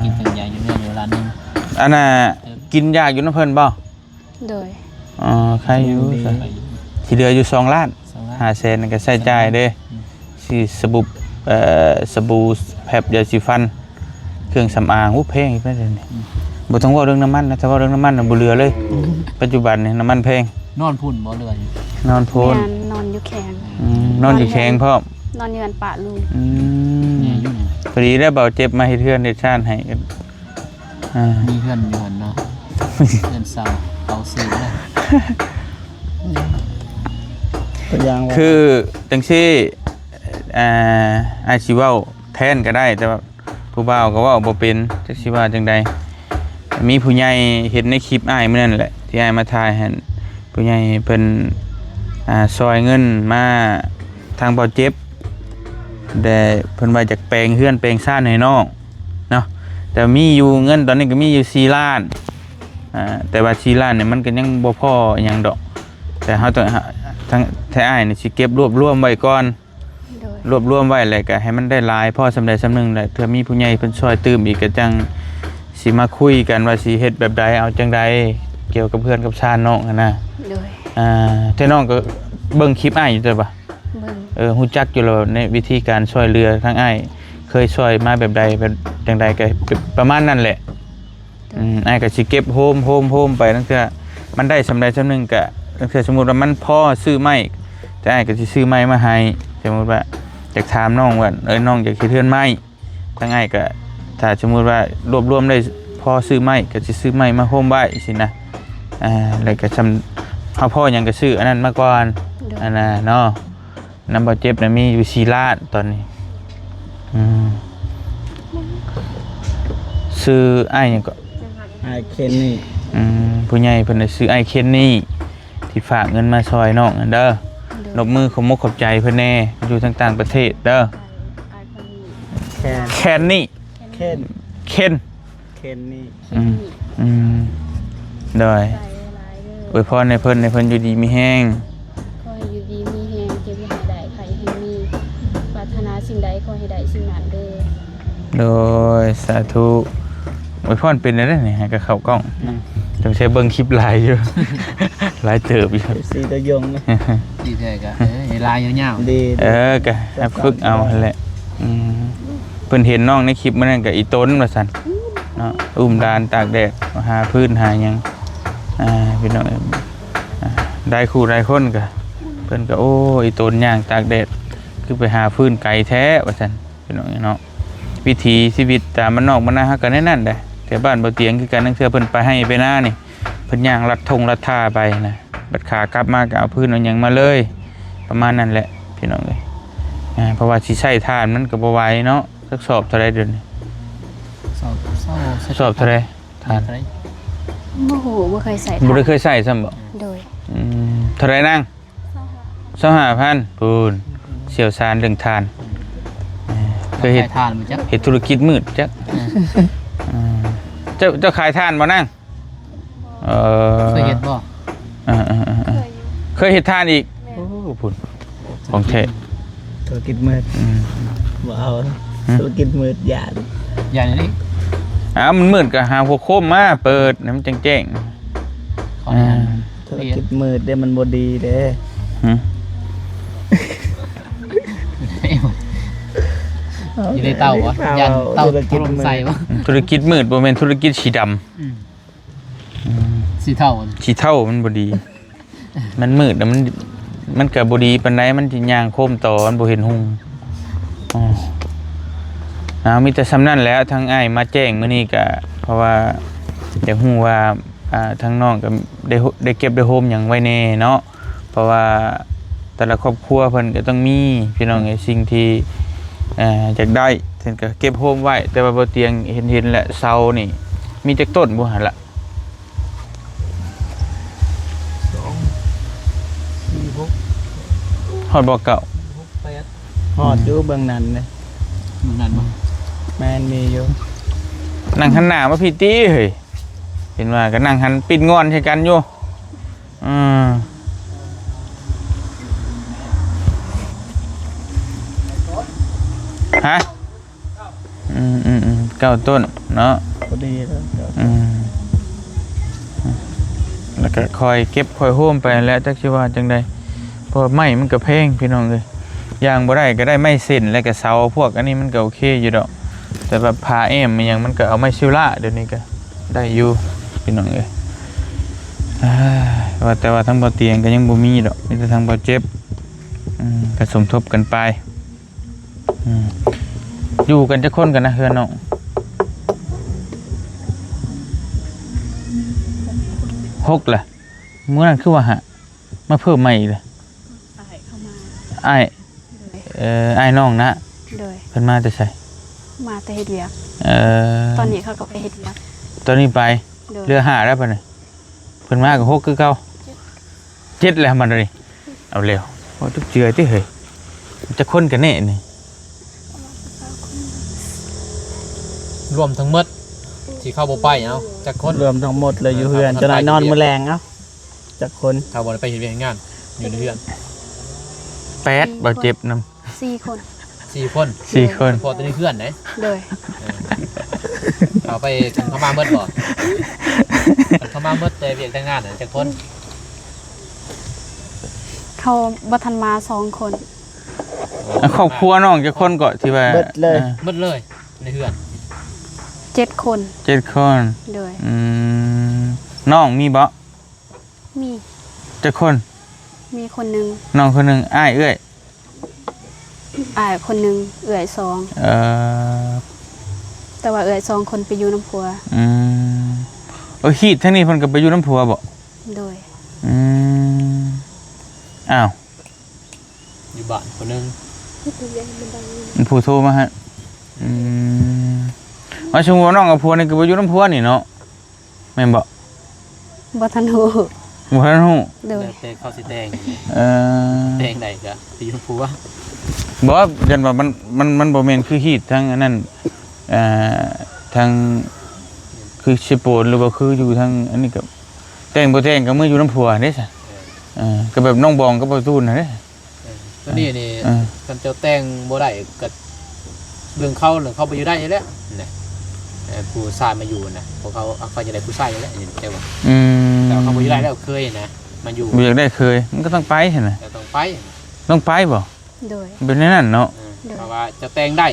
ກິນເຖິງຢາຢູ່ເຮືອນຢູ່ລ້ານໜຶ່ງ ອັນນ່າ ເອີ ກິນຢາຢູ່ນຳເພິ່ນບໍ? ໂດຍ ອໍ ໄຄຢູ່ ໄຄຢູ່ ຊິເຫຼືອຢູ່ສອງລ້ານ ສອງລ້ານ ຫ້າແສນ ກໍໃຊ້ຈ່າຍເດ້ ອືມ ຊິສະບູ ເອີ ສະບູ ແພັບ ຢາສີຟັນ ເຄື່ອງສຳອາງ ໂອ້ ແພງອີກແລ້ວດຽວນີ້ ອືມ ບໍ່ຕ້ອງເວົ້າເລື່ອງນ້ຳມັນນະ ຖ້າເວົ້າເລື່ອງນ້ຳມັນນະບໍ່ເຫຼືອເລີຍ ອືມ ປັດຈຸບັນນີ້ນ້ຳມັນແພງ ນອນພຸ້ນບໍ່ ຫຼືວ່າ ນອນພຸ້ນ ແມ່ນ ນອນຢູ່ແຂວງ ອືມ ນອນຢູ່ແຂວງພ້ອມ ນອນຢູ່ເຮືອນປ້າລຸງ ອືມ ແມ່ນຢູ່ນີ້ ພໍດີແລ້ວ ເບົາເຈັບມາເຮັດເຮືອນເຮັດຊານໃຫ້ ອ່າ ມີເຮືອນຢູ່ຫັ້ນເນາະ ເຮືອນເຊົ່າເອົາຊື້ນະ ຄືຈັ່ງຊີ້ ອ່າ ອ້າຍຊິເວົ້າແທນກໍໄດ້ ແຕ່ວ່າຜູ້ບ່າວກໍເວົ້າບໍ່ເປັນ ຈັກຊິວ່າຈັ່ງໃດ ມີຜູ້ໃຫຍ່ເຫັນໃນຄລິບອ້າຍມື້ນັ້ນແຫຼະ ທີ່ອ້າຍມາຖ່າຍຫັ້ນ ຜູ້ໃຫຍ່ເພິ່ນ ອ່າ ຊ່ອຍເງິນມາທາງເບົາເຈັບ ແຕ່ເພິ່ນວ່າຢາກແປງເຮືອນແປງຊານໃຫ້ນ້ອງ ເນາະ ແຕ່ມີຢູ່ ເງິນຕອນນີ້ກໍມີຢູ່ສີ່ລ້ານ ອ່າ ແຕ່ວ່າສີ່ລ້ານນີ້ມັນກໍຍັງບໍ່ພໍຫຍັງດອກ ແຕ່ເຮົາຕ້ອງ ທາງ ແທ້ອ້າຍນີ້ຊິເກັບລວບລວມໄວ້ກ່ອນ ໂດຍ ລວບລວມໄວ້ ແລ້ວກໍໃຫ້ມັນໄດ້ຫຼາຍພໍສ່ຳໃດສ່ຳໜຶ່ງ ແລ້ວເທື່ອມີຜູ້ໃຫຍ່ເພິ່ນຊ່ອຍຕື່ມອີກ ກໍຈັ່ງຊິມາຄຸຍກັນວ່າຊິເຮັດແບບໃດ ເອົາຈັ່ງໃດ ກ່ຽວກັບເຮືອນກັບຊານນ້ອງຫັ້ນນະ ໂດຍ ອ່າ ແຕ່ນ້ອງກໍເບິ່ງຄລິບອ້າຍຢູ່ແຕ່ວ່າ ເບິ່ງ ເອີ ຮູ້ຈັກຢູ່ແລ້ວ ໃນວິທີການຊ່ວຍເຫຼືອ ທາງອ້າຍເຄີຍຊ່ວຍມາແບບໃດ ແບບຈັ່ງໃດ ກໍປະມານນັ້ນແຫຼະ ໂດຍ ອືມ ອ້າຍກໍຊິເກັບໂຮມ ໂຮມ ໂຮມໄປ ລາງເທື່ອມັນໄດ້ສ່ຳໃດສ່ຳໜຶ່ງ ກໍລາງເທື່ອສົມມຸດວ່າມັນພໍຊື້ໄມ້ ແຕ່ອ້າຍກໍຊິຊື້ໄມ້ມາໃຫ້ ສົມມຸດວ່າຢາກຖາມນ້ອງວ່າ ເອີ ນ້ອງຢາກເຮັດເຮືອນໄມ້ ທາງອ້າຍກໍ ຖ້າສົມມຸດວ່າລວບລວມໄດ້ພໍຊື້ໄມ້ ກໍຊິຊື້ໄມ້ມາໂຮມໄວ້ຊີ້ນະ ອ່າ ແລ້ວກໍຊ່ຳເຮົາພໍຫຍັງກໍຊື້ອັນນັ້ນມາກ່ອນ ໂດຍ ອັນນ່າເນາະ ນຳເບົາເຈັບນະມີຢູ່ສີ່ລ້ານຕອນນີ້ ອືມ ຊື່ອ້າຍຫຍັງເກາະ? ອ້າຍເຄນນີ້ ອືມ ຜູ້ໃຫຍ່ເພິ່ນນະຊື່ອ້າຍເຄນນີ້ ທີ່ຝາກເງິນມາຊ່ອຍນ້ອງຫັ້ນເດີ ໂດຍ ນົບມືຂອບມົກຂອບໃຈເພິ່ນແດ່ ຢູ່ທາງຕ່າງປະເທດເດີ ອ້າຍເຄນນີ້ ແຄນ ແຄນນີ້ ແຄນ ເຄນ ເຄນນີ້ ອືມ ອືມ ໂດຍ ໃຈຫຼາຍເດີ ອວຍພອນໃຫ້ເພິ່ນ ໃຫ້ເພິ່ນຢູ່ດີມີແຮງ ຂໍໃຫ້ຢູ່ດີມີແຮງ ເຈັບຢ່າໃຫ້ໄດ້ ໄຂ້ໃຫ້ມີ ປາດຖະໜາສິ່ງໃດຂໍໃຫ້ໄດ້ສິ່ງນັ້ນເດີ ໂດຍ ສາທຸ ອວຍພອນເປັນແນວໃດນີ້ ໃຫ້ກັບເຂົ້າກ້ອງ ອືມ ຕ້ອງໃຊ້ເບິ່ງຄລິບຫຼາຍຢູ່ ຫຼາຍເຕີບຢູ່ ເອັຟຊີ ຕັວຍົງນະ ທີ່ແທ້ກໍ ເອີ ຫຼາຍຍາວໆ ດີ ເອີ ກໍຝຶກເອົາຫັ້ນແຫຼະ ອືມ ເພິ່ນເຫັນນ້ອງໃນຄລິບມື້ນັ້ນກໍອີຕົນວ່າຊັ້ນເນາະ ອຸ້ມຫຼານຕາກແດດ ຫາຟືນຫາຫຍັງ ອ່າ ພີ່ນ້ອງເອີຍ ອ່າ ຫຼາຍຄູ່ຫຼາຍຄົນກໍ ເພິ່ນກໍ ໂອ້ ອີຕົນຍ່າງຕາກແດດ ຄືໄປຫາຟືນໄກແທ້ວ່າຊັ້ນ ພີ່ນ້ອງເນາະ ວິຖີຊີວິດຕາມບ້ານນອກບ້ານນາເຮົາກໍແນວນັ້ນແຫຼະ ແຖວບ້ານບໍ່ຕຽງຄືກັນ ລາງເທື່ອເພິ່ນໄປໄຮ່ໄປນານີ້ ເພິ່ນຍ່າງລັດທົ່ງລັດທ່າໄປນະ ບັດຂາກັບມາກໍເອົາຟືນເອົາຫຍັງມາເລີຍ ປະມານນັ້ນແຫຼະ ພີ່ນ້ອງເອີຍ ອ່າ ເພາະວ່າຊິໃຊ້ຖ່ານມັນກໍບໍ່ໄຫວເນາະ ຈັກສອບເທົ່າໃດດຽວນີ້? ສອບ ສອບ ສອບເທົ່າໃດ? ຖ່ານ ບໍ່ຮູ້ ບໍ່ເຄີຍໃຊ້ ບໍ່ໄດ້ເຄີຍໃຊ້ຊ້ຳບໍ? ໂດຍ ອືມ ເທົ່າໃດນາງ? ຊາວຫ້າພັນ ພຸ້ນ ຊ່ຽວຊານເລື່ອງຖ່ານ ເອີ ເຄີຍເຮັດ ຂາຍຖ່ານບໍ່ຈັກ ເຮັດທຸລະກິດມືດຈັກ ເອີ ເອີ ເຈົ້າ ເຈົ້າຂາຍຖ່ານບໍ່ນາງ? ເອີ ເຄີຍເຮັດບໍ່? ເອີ ເອີ ເອີ ເອີ ເຄີຍຢູ່ ເຄີຍເຮັດຖ່ານອີກ ແມ່ນ ໂອ້ ພຸ້ນ ຂອງແທ້ ທຸລະກິດມືດ ອືມ ບໍ່ເອົາ ຫຶ ທຸລະກິດມືດ ຢ້ານ ຢ້ານອີ່ຫຼີ ອ້າວ ມັນມືດກໍຫາຫົວໂຄມມາເປີດໃຫ້ມັນແຈ້ງໆ ຂໍອະນຸຍາດ ອ່າ ທຸລະກິດມືດເດ້ ມັນບໍ່ດີເດ້ ຫຶ ຢູ່ໃນເຕົາບໍ່? ຢ້ານເຕົາຖົ່ມໃສ່ບໍ່? ທຸລະກິດມືດບໍ່ແມ່ນທຸລະກິດສີດຳ ອືມ ອືມ ສີເທົາ ສີເທົາມັນບໍ່ດີ ມັນມືດແລ້ວມັນ ມັນກໍບໍ່ດີປານໃດ ມັນຊິຍ່າງໂຄມຕໍ່ ມັນບໍ່ເຫັນຮຸ່ງ ອໍ ເອົາ ມີແຕ່ສ່ຳນັ້ນແຫຼະ ທາງອ້າຍມາແຈ້ງມື້ນີ້ກະ ເພາະວ່າຢາກຮູ້ວ່າ ອ່າ ທາງນ້ອງກໍໄດ້ ໄດ້ເກັບໄດ້ໂຮມຫຍັງໄວ້ແດ່ເນາະ ເພາະວ່າແຕ່ລະຄອບຄົວເພິ່ນກໍຕ້ອງມີ ພີ່ນ້ອງເອີຍ ສິ່ງທີ່ ເອີ ຢາກໄດ້ ເພິ່ນກໍເກັບໂຮມໄວ້. ແຕ່ວ່າບໍ່ຕຽງເຫັນ ເຫັນແຫຼະ ເສົານີ້ມີຈັກຕົ້ນບໍ່ຫັ້ນລະ? ສອງ ສີ່ ຫົກ ຮອດບໍ່ ເກົ້າ? ຫົກ ແປດ ຮອດຢູ່ ອືມ ເບື້ອງນັ້ນເດ້ ເບື້ອງນັ້ນບໍ່? ແມ່ນ ມີຢູ່. ນັ່ງຫັນໜ້າມາພີ້ຕິເຮີ້ຍ ເຫັນວ່າກໍນັ່ງຫັນປິດງ່ອນໃສ່ກັນຢູ່. ອືມ ຮະ? ອືມໆໆ ເກົ້າຕົ້ນເນາະ ພໍດີແລ້ວ ອືມ ແລ້ວກໍຄ່ອຍເກັບຄ່ອຍໂຮມໄປແຫຼະ ຈັກຊິວ່າຈັ່ງໃດ ເພາະວ່າໄມ້ມັນກໍແພງ ພີ່ນ້ອງເອີຍ. ຢ່າງບໍ່ໄດ້ກໍໄດ້ໄມ້ເສັ້ນ ແລ້ວກໍເສົາ ພວກອັນນີ້ມັນກໍໂອເຄຢູ່ດອກ ແຕ່ແບບຝາແອ້ມອີ່ຫຍັງ ມັນກໍເອົາໄມ້ຊິວລາ ດຽວນີ້ກໍໄດ້ຢູ່ ພີ່ນ້ອງເອີຍ. ວ່າແຕ່ວ່າທາງບໍ່ຕຽງກໍຍັງບໍ່ມີດອກ ມີແຕ່ທາງບໍ່ເຈັບ ອືມ ກໍສົມທົບກັນໄປ. ອືມ ຢູ່ກັນຈັກຄົນກັນນະ ເຮືອນນ້ອງ? ຫົກລະ ມື້ນັ້ນຄືວ່າຫ້າ ມາເພີ່ມໃໝ່ອີກລະ. ອ້າຍເຂົ້າມາ ອ້າຍ ໂດຍ ເອີ ອ້າຍນ້ອງນະ ໂດຍ ເພິ່ນມາແຕ່ໃສ? ມາແຕ່ເຮັດວຽກ ເອີ ຕອນນີ້ເຂົາກໍໄປເຮັດວຽກ ຕອນນີ້ໄປ ໂດຍ ເຫຼືອຫ້າແລ້ວບັດນີ້ ເພິ່ນມາກໍຫົກຄືເກົ່າ ເຈັດ ເຈັດແລ້ວບັດນີ້. ເອົາແລ້ວ ໂອ້ ຈັກເຈື່ອຕິເຮີ້ຍ ຈັກຄົນກັນແນ່ນີ້? ລວມທັງໝົດທີ່ເຂົາບໍ່ໄປ ເອົາ ຈັກຄົນ? ລວມທັງໝົດເລີຍຢູ່ເຮືອນ ເອີ ເຈົ້ານາຍນອນມື້ແລງ ເອົາ ຈັກຄົນ? ຖ້າບໍ່ໄດ້ໄປເຮັດວຽກເຮັດງານ ຢູ່ໃນເຮືອນ ແປດ ບໍ່ເຈັບນຳ ສີ່ຄົນ ສີ່ຄົນ ສີ່ຄົນ ສະເພາະແຕ່ໃນເຮືອນເດ້ ໂດຍ ເອີ ເອົາໄປ ຄັນເຂົາມາໝົດບໍ່? ຄັນເຂົາມາໝົດແຕ່ວຽກແຕ່ງານນະ ຈັກຄົນ? ເຂົາບໍ່ທັນມາສອງຄົນ. ອ່າ ຄອບຄົວນ້ອງຈັກຄົນເກາະ ທີ່ວ່າ ເບິດເລີຍ ເອີ ເບິດເລີຍໃນເຮືອນ ເຈັດຄົນ ເຈັດຄົນ ໂດຍ ອືມ ນ້ອງມີບໍ່? ມີ ຈັກຄົນ? ມີຄົນໜຶ່ງ ນ້ອງຄົນໜຶ່ງ ອ້າຍ ເອື້ອຍ? ອ້າຍຄົນໜຶ່ງ ເອື້ອຍສອງ ເອີ ແຕ່ວ່າເອື້ອຍສອງຄົນໄປຢູ່ນຳຜົວ ອືມ ເອີ ຮີດທາງນີ້ເພິ່ນກໍໄປຢູ່ນຳຜົວບໍ່? ໂດຍ ອືມ ອ້າວ ຢູ່ບ້ານຄົນໜຶ່ງ ຜູ້ໂທມາໃຫ້ ອືມ ວ່າສົມມຸດວ່ານ້ອງກັບຜົວນີ້ກໍບໍ່ຢູ່ນຳຜົວນີ້ເນາະ ແມ່ນບໍ່? ບໍ່ທັນຮູ້ ບໍ່ທັນຮູ້ ໂດຍ ແຕ່ເຂົາຊິແຕ່ງ ເອີ ແຕ່ງໄດ້ກໍໄປຢູ່ນຳຜົວ ບໍ່ ຢ້ານວ່າມັນ ມັນ ມັນບໍ່ແມ່ນຄືຮີດທາງອັນນັ້ນ ເອີ ທາງຄືສະໂປນ ຫຼືວ່າຄືຢູ່ທາງອັນນີ້ ກໍແຕ່ງບໍ່ແຕ່ງກໍເມືອຢູ່ນຳຜົວເດ້ຊະ ເອີ ເອີ ກໍແບບນ້ອງບອງກັບບ່າວຕູນຫັ້ນເດ້. ເອີ ຕົວນີ້ນີ້ ເອີ ຄັນເຈົ້າແຕ່ງບໍ່ໄດ້ກໍເລື່ອງເຂົາ ເລື່ອງເຂົາໄປຢູ່ໄດ້ຢູ່ແລ້ວນະ ເອີ ຜູ້ຊາຍມາຢູ່ນະ ພວກເຂົາ ເຂົາຢາກໄດ້ຜູ້ຊາຍຢູ່ແລ້ວ ເຈົ້າວ່າ ອືມ ແຕ່ວ່າເຂົາບໍ່ຢູ່ໄດ້ແລ້ວ ເຄີຍນະ ມາຢູ່ ບໍ່ຢາກໄດ້ເຄີຍ ມັນກໍຕ້ອງໄປຫັ້ນນະ ກໍຕ້ອງໄປ ຕ້ອງໄປບໍ່? ໂດຍ ເປັນແນວນັ້ນເນາະ ເອີ ໂດຍ ເພາະວ່າຈະແຕ່ງໄດ້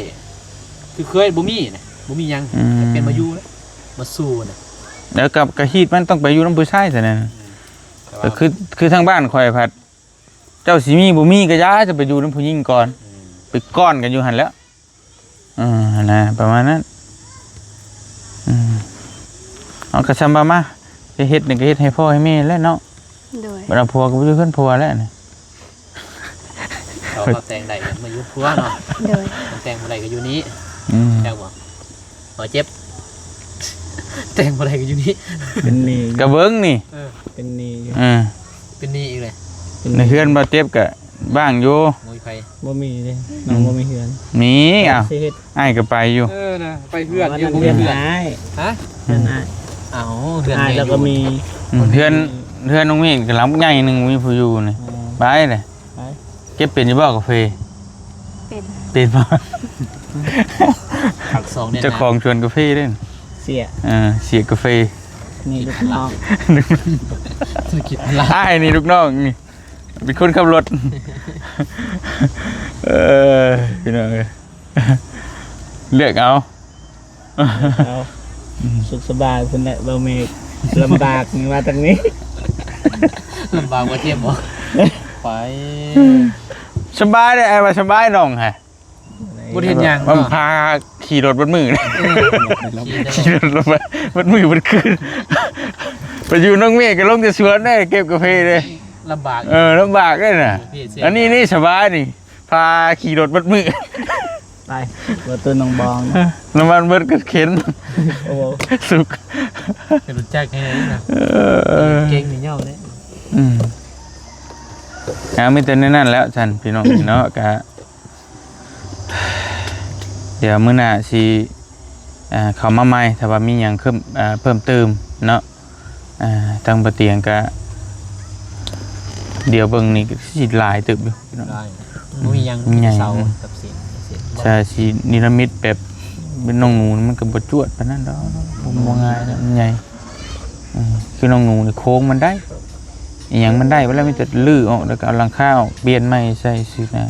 ຄືເຄີຍບໍ່ມີນະ ບໍ່ມີຫຍັງ ອືມ ຈະເປັນມາຢູ່ນະ ມາສູ່ນະ ແລ້ວກໍ ກໍຮີດມັນຕ້ອງໄປຢູ່ນຳຜູ້ຊາຍຊັ້ນນະ ອືມ ແຕ່ວ່າ ກໍຄື ຄືທາງບ້ານຂ້ອຍພັດ ເຈົ້າຊິມີບໍ່ມີກໍຢ່າ ຈະໄປຢູ່ນຳຜູ້ຍິງກ່ອນ ອືມ ໄປກ້ອນກັນຢູ່ຫັ້ນແຫຼ້ວ ເອີ ຫັ້ນນະ ປະມານນັ້ນ ອືມ ເອົາ ກໍຊ່ຳວ່າມາ ຈະເຮັດນີ້ກໍເຮັດໃຫ້ພໍ່ໃຫ້ແມ່ແຫຼະເນາະ ໂດຍ ບັດເອົາຜົວກໍບໍ່ຢູ່ເຮືອນຜົວແລ້ວນີ້ ເຂົາ ເຂົາແຕ່ງໄດ້ກໍມາຢູ່ຜົວເນາະ ໂດຍ ແຕ່ງບໍ່ໄດ້ກໍຢູ່ນີ້ ອືມ ແມ່ນບໍ່? ບໍ່ເຈັບ ແຕ່ງບໍ່ໄດ້ກໍຢູ່ນີ້ ເປັນໜີ້ ກໍເບິ່ງນີ້ ເອີ ເປັນໜີ້ຢູ່ ເອີ ເປັນໜີ້ອີກເລີຍ ໃນເຮືອນບໍ່ເຈັບກໍວ່າງຢູ່ ບໍ່ມີໃຜ ບໍ່ມີເດ້ ອືມ ນ້ອງບໍ່ມີເຮືອນ ມີ ອ້າວ ຊິເຮັດ ອ້າຍກໍໄປຢູ່ ເອີນະ ໄປເຮືອນ ເອີ ຢູ່ ບໍ່ມີເຮືອນ ເຮືອນອ້າຍ ຮະ ເຮືອນອ້າຍ ເອົ້າ ເຮືອນອ້າຍແມ່ ແລ້ວກໍມີ ອືມ ເຮືອນ ເຮືອນນ້ອງມີນກໍຫຼັງໃຫຍ່ໜຶ່ງ ບໍ່ມີຜູ້ຢູ່ນີ້ ເອີ ໄປເລີຍ ໄປ ເກັບເປັນຢູ່ບໍ່ກາເຟ? ເປັນ ເປັນບໍ່? ປາກຊ່ອງເດ້ ເຈົ້າຂອງສວນກາເຟເດ້ ເສຍ ເອີ ເສຍກາເຟ ນີ້ລູກນ້ອງ ທຸລະກິດອອນລາຍ ອ້າຍນີ້ລູກນ້ອງນີ້ ເປັນຄົນຂັບລົດ ເອີ ພີ່ນ້ອງເອີຍ ເລືອກເອົາ. ເອົາ ອືມ ສຸກສະບາຍພຸ້ນແຫຼະ ບໍ່ມີລຳບາກນີ້ ມາທາງນີ້ ລຳບາກບໍ່ເຈັບບໍ່? ໄປ ສະບາຍເດ້ ອ້າຍວ່າສະບາຍນ້ອງຫະ ບໍ່ໄດ້ເຮັດຫຍັງ ມັນ ເນາະ ພາຂີ່ລົດເບິດມື້ ເອີ ຂີ່ລົດລົງໄປເບິດມື້ເບິດຄືນ ໄປຢູ່ນ້ອງເມກກໍລົງແຕ່ສວນເດ້ ເກັບກາເຟເດ້ ລຳບາກ ເອີ ລຳບາກເດ້ນະ ຢູ່ພີ້ເສຍ ອັນນີ້ນີ້ສະບາຍນີ້ ພາຂີ່ລົດເບິດມື້ ໄປ ບໍ່ ໂຕນ້ອງບອງ ນ້ຳມັນເບິດກໍເຂັນ ໂອ້ ສຸກ ເປັນລົດຈັກແຮງນະ ເອີ ເກັ່ງນີ້ຍອມເດ້ ອືມ ອ່າ ມີແຕ່ແນວນັ້ນແຫຼະຊັ້ນ ພີ່ນ້ອງເນາະ ກະ ດຽວມື້ໜ້າຊິ ອ່າ ເຂົ້າມາໃໝ່ ຖ້າວ່າມີຫຍັງເພີ່ມ ອ່າ ເພີ່ມເຕີມເນາະ ອ່າ ທາງບໍ່ຕຽງກະ ດຽວເບິ່ງນີ້ກໍຊິຫຼາຍເຕີບຢູ່ພີ່ນ້ອງ ຫຼາຍ ບໍ່ມີຫຍັງ ມີແຕ່ເສົາກັບເສນ ເສນ ໃຊ່ ຊິນິລະມິດແບບເປັນນ້ອງໜູ ມັນກໍບໍ່ຈວດປານນັ້ນດອກ ບໍ່ ບໍ່ງ່າຍດອກ ມັນໃຫຍ່ ອືມ ຄືນ້ອງໜູນີ້ໂຄງມັນໄດ້ ອີ່ຫຍັງມັນໄດ້ ເວລາມີແຕ່ຮື້ອອກ ແລ້ວກໍເອົາຫຼັງຄາອອກ ປ່ຽນໃໝ່ໃສ່ຊື່ນະ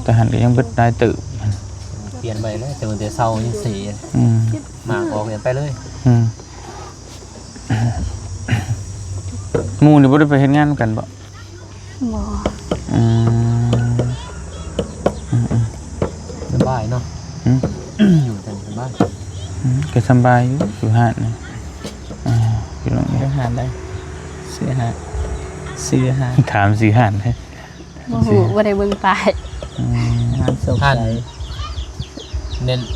ແຕ່ຫັ້ນກໍຍັງເບິດຫຼາຍເຕີບ ປ່ຽນໄປແລ້ວ ແຕ່ວ່າແຕ່ເສົາຍັງເສ ອືມ ໝາກອອກເລີຍ ໄປເລີຍ ອືມ ໝູ່ນີ້ບໍ່ໄດ້ໄປເຮັດງານນຳກັນບໍ່? ບໍ່ ອືມ ອືມໆ ສະບາຍເນາະ ຫື? ຢູ່ກັນສະບາຍ ອືມ ກໍສະບາຍຢູ່ ຢູ່ຮ້ານນີ້ ອ່າ ຢູ່ໂຮງແຮມ ຢູ່ຮ້ານໃດ? ຊື່ຮ້ານ ຊື່ຮ້ານ ຖາມຊື່ຮ້ານເດ້ ບໍ່ຮູ້ ບໍ່ໄດ້ເບິ່ງປ້າຍ ອືມ ຮ້ານໂຊກໄຊ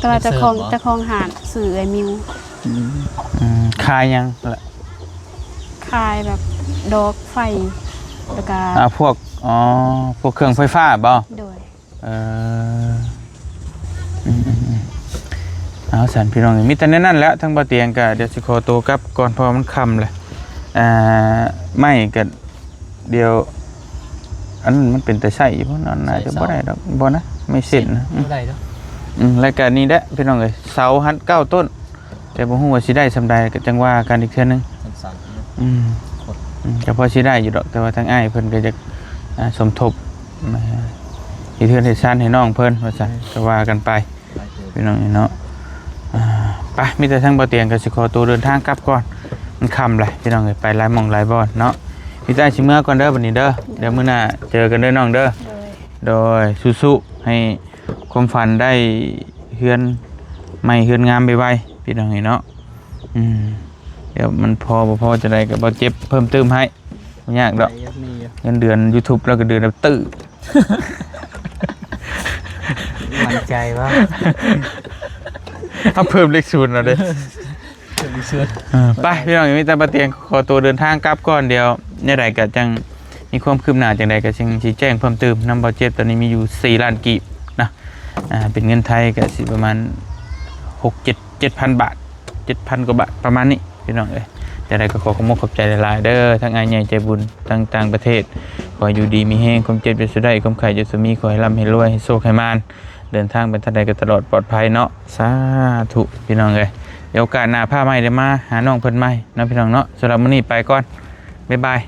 ແຕ່ວ່າເຈົ້າຂອງ ເຈົ້າຂອງຮ້ານຊື່ເອື້ອຍມິວ ອືມ ອືມ ຂາຍຫຍັງລະ? ຂາຍແບບດອກໄຟ ແລ້ວກະ ອ່າ ພວກ ອໍ ພວກເຄື່ອງໄຟຟ້າບໍ່? ໂດຍ ເອີ ອືມໆໆ ເອົາຊັ້ນພີ່ນ້ອງ ມີແຕ່ແນວນັ້ນແຫຼະ ທາງບໍ່ຕຽງກະດຽວຊິຂໍໂຕກັບກ່ອນ ເພາະວ່າມັນຄ່ຳແລ້ວ ອ່າ ໄມ້ກະ ດຽວ ອັນນັ້ນມັນເປັນຕາໃຊ້ຢູ່ບໍ່? ນອນໜ້າຈະບໍ່ໄດ້ດອກ ບໍ່ນະ ໄມ້ເສັ້ນນະ ບໍ່ໄດ້ດອກ ອືມ ແລ້ວກະນີ້ແຫຼະພີ່ນ້ອງເອີຍ ເສົາຫັ້ນເກົ້າຕົ້ນ ແຕ່ບໍ່ຮູ້ວ່າຊິໄດ້ສ່ຳໃດ ກໍຈັ່ງວ່າກັນອີກເທື່ອໜຶ່ງ ສັ້ນໆເນາະ ອືມ ອືມ ກໍພໍຊິໄດ້ຢູ່ດອກ ແຕ່ວ່າທາງອ້າຍເພິ່ນກໍຢາກ ອ່າ ສົມທົບ ອ່າ ເຮັດເຮືອນເຮັດຊານໃຫ້ນ້ອງເພິ່ນວ່າຊັ້ນ ກໍວ່າກັນໄປ ພີ່ນ້ອງເນາະ ອ່າ ໄປ ມີແຕ່ທາງບໍ່ຕຽງກໍຊິຂໍໂຕເດີນທາງກັບກ່ອນ ມັນຄ່ຳແລ້ວພີ່ນ້ອງເອີຍ ໄປຫຼາຍໝ່ອງຫຼາຍບ່ອນເນາະ ມີແຕ່ຊິເມືອກ່ອນເດີບັດນີ້ເດີ ດຽວມື້ໜ້າເຈີກັນເດີນ້ອງເດີ ໂດຍ ໂດຍ ສູ້ໆ ໃຫ້ຄວາມຝັນໄດ້ເຮືອນໃໝ່ເຮືອນງາມໄວໆ ພີ່ນ້ອງເອີຍເນາະ ອືມ ດຽວມັນພໍບໍ່ພໍຈະໄດ້ກໍບໍ່ເຈັບເພີ່ມຕື່ມໃຫ້ ບໍ່ຍາກດອກ ໄດ້ຢູ່ ມີຢູ່ ເງິນເດືອນຢູທູບລາວກໍເດືອນລະຕື້ ໝັ້ນໃຈບໍ່? ເອົາເພີ່ມເລກສູນເອົາເດ້ ເພີ່ມເລກສູນ ເອີ ໄປພີ່ນ້ອງ ມີແຕ່ປາຕຽງຂໍຕົວເດີນທາງກັບກ່ອນ ດຽວແນວໃດກໍຈັ່ງມີຄວາມຄືບໜ້າຈັ່ງໃດກໍຈຶ່ງຊິແຈ້ງເພີ່ມຕື່ມນຳ ບໍ່ເຈັບ ຕອນນີ້ມີຢູ່ສີ່ລ້ານກີບນະ ອ່າ ເປັນເງິນໄທກໍຊິປະມານຫົກເຈັດ ເຈັດພັນບາດ ເຈັດພັນກວ່າບາດ ປະມານນີ້ພີ່ນ້ອງເອີຍ ຈັ່ງໃດກໍຂໍຂອບອົກຂອບໃຈຫຼາຍໆເດີ ທັງອ້າຍໃຫຍ່ໃຈບຸນ ທັງຕ່າງປະເທດ ຂໍໃຫ້ຢູ່ດີມີແຮງ ຄວາມເຈັບຢ່າສູ່ໄດ້ ຄວາມໄຂ້ຢ່າສູ່ມີ ຂໍໃຫ້ລ່ຳໃຫ້ລວຍ ໃຫ້ໂຊກໃຫ້ໝານ ເດີນທາງໄປທາງໃດກໍຕະຫຼອດປອດໄພເນາະ ສາທຸພີ່ນ້ອງເອີຍ ດຽວໂອກາດໜ້າພາໃໝ່ໄດ້ມາຫານ້ອງເພິ່ນໃໝ່ເນາະ ພີ່ນ້ອງເນາະ ສຳລັບມື້ນີ້ໄປກ່ອນ ບາຍບາຍ.